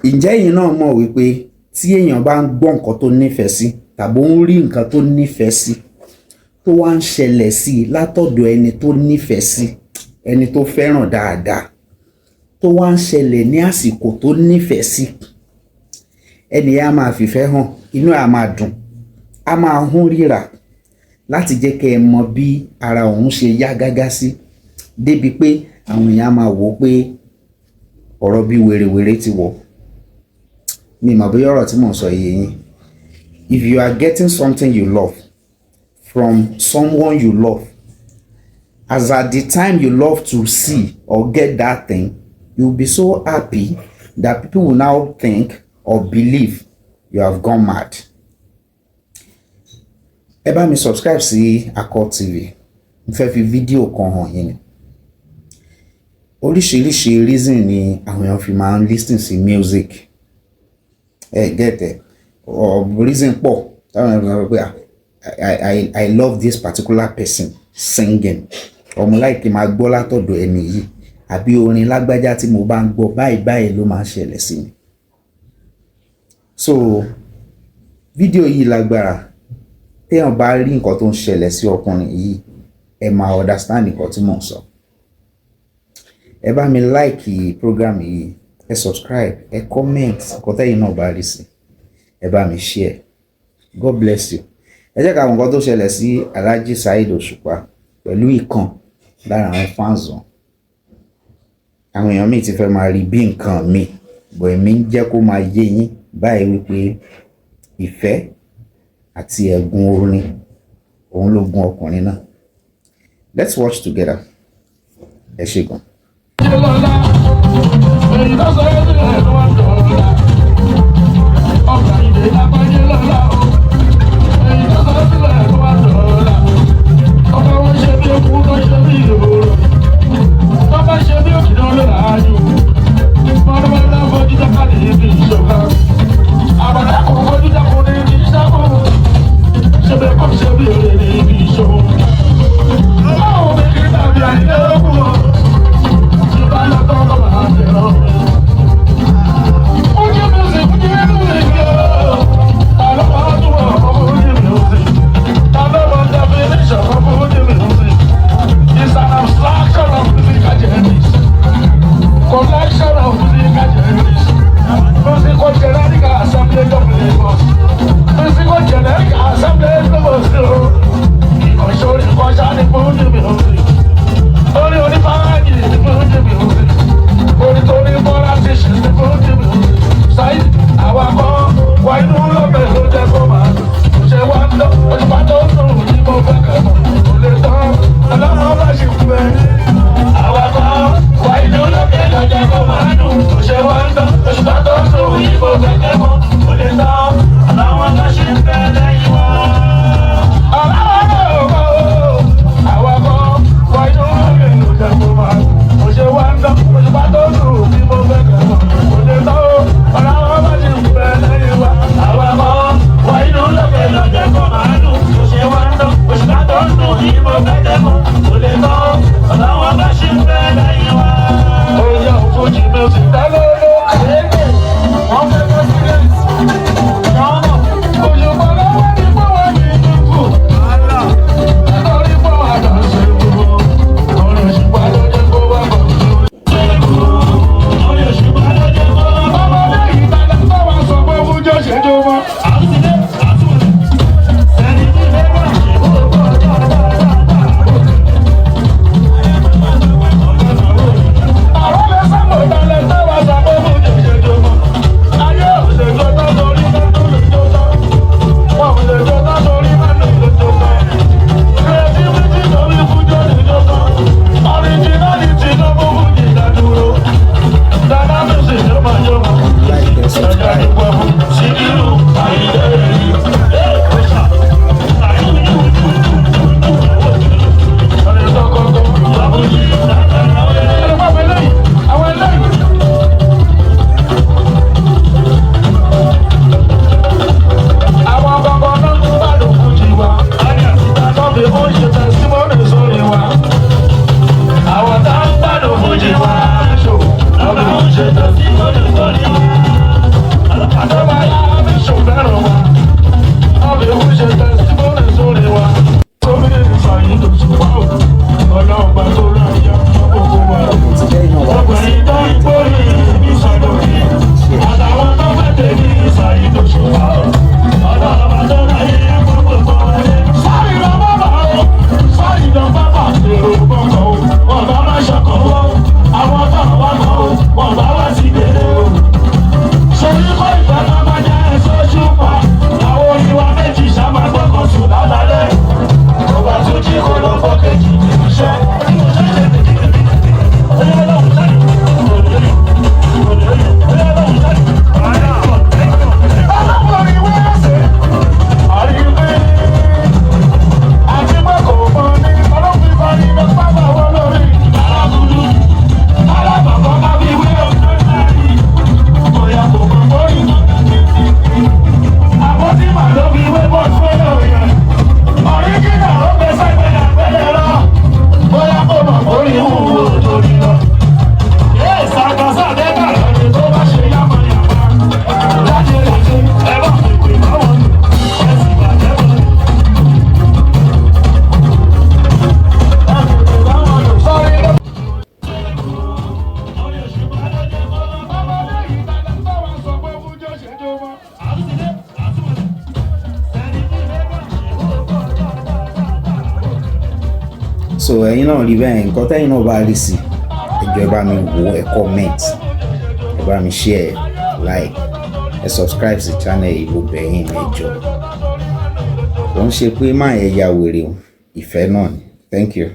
Ǹjẹ́ ẹ̀yin náà mọ̀ wípé tí èèyàn bá ń gbọ́ nǹkan tó nífẹ̀ẹ́ sí tàbí ó ń rí nǹkan tó nífẹ̀ẹ́ sí, tó wá ń ṣẹlẹ̀ sí i látọ̀dọ̀ ẹni tó nífẹ̀ẹ́ sí, ẹni tó fẹ́ràn dáadáa, tó wá ń ṣẹlẹ̀ ní àsìkò tó nífẹ̀ẹ́ sí, ẹni yẹn á máa fìfẹ́ hàn, inú ẹ̀ á máa dùn, á máa hún ríra láti jẹ́ kẹ́ ẹ mọ bí ara òun ṣe yá gágá sí, débi pé àwọn èèyàn á máa wò ó pé ọ̀rọ̀ bí wèrèwèrè ti wọ̀. Mi mọ̀ bóyá ọ̀rọ̀ tí mò ń sọ yé yín. If you are getting something you love from someone you love, as at the time you love to see or get that thing, you will be so happy that people will now think or believe you have gone mad. Ẹ bá mi subscribe sí Akọ TV. Mo fẹ́ fi fídíò kan hàn yín ni. Oríṣiríṣi reason ni àwọn èèyàn fi máa ń listen sí music. Ẹ get ẹ, reason pọ̀ táwọn èèyàn fi máa ń pè, I love this particular person singing, ọmọ láìkí máa gbọ́ látọ̀dọ̀ ẹni yìí, àbí orin lágbájá tí mo bá ń gbọ́, báyìí báyìí ló máa ń ṣẹlẹ̀ sí mi. So fídíò yìí lágbára. Téèyàn bá rí nǹkan tó ń ṣẹlẹ̀ sí ọkùnrin yìí, ẹ máa understand nǹkan tí mò ń sọ. Ẹ bá mi like program yìí, ẹ subscribe, ẹ comment nǹkan tẹ́yin náà bá rí sí, ẹ bá mi share. God bless you. Ẹ jẹ́ ká mọ̀ nǹkan tó ṣẹlẹ̀ sí Alhaji Saheed Òṣùpá pẹ̀lú ìkan lára àwọn fans wọn. Àwọn èèyàn míì ti fẹ́ máa rí bí nǹkan mi bọ̀, èmi ń jẹ́ kó máa yé yín báyìí wípé ìfẹ́ àti ẹ̀gún orin òun ló gun ọkùnrin náà. Let's watch together. Ẹ ṣé gan. Èyí tó sọ yẹn sílẹ̀ ló wá dọ̀ọ́lá. Ọgbà ìdè lágbájé lọ́la o. Èyí tó sọ sílẹ̀ ló wá dọ̀ọ́lá. Ọba wọn ṣe bí okú tó ṣe bí ìhòòrò. Tó bá ṣe bí òkìdán ló láàyò. Mọ́nàmọ́ná fojú jákàlì ibi ìṣọ̀kan. Àbàdà kò fojú jákòó ibi ìṣàkó. Ṣé bẹ́ẹ̀ kọ́ ṣe bí èrè ní ibi ìṣòwò. Báwo ni kí tàbí àìlè òkú o? Ìbálòpọ̀ kọ́ máa tẹ̀rọ. Ẹ̀yin náà rí bẹ́ẹ̀, nǹkan tẹ́yin náà bá rí sí, ẹ jọ̀ọ́, ẹ bá mi wò, ẹ comment, ẹ bá mi share, like, ẹ subscribe sí channel yìí. Mo bẹ̀ yín, ẹ jọ̀ọ́. Kò ń ṣe pé má ẹ ya wèrè o, ìfẹ́ náà ni. Thank you.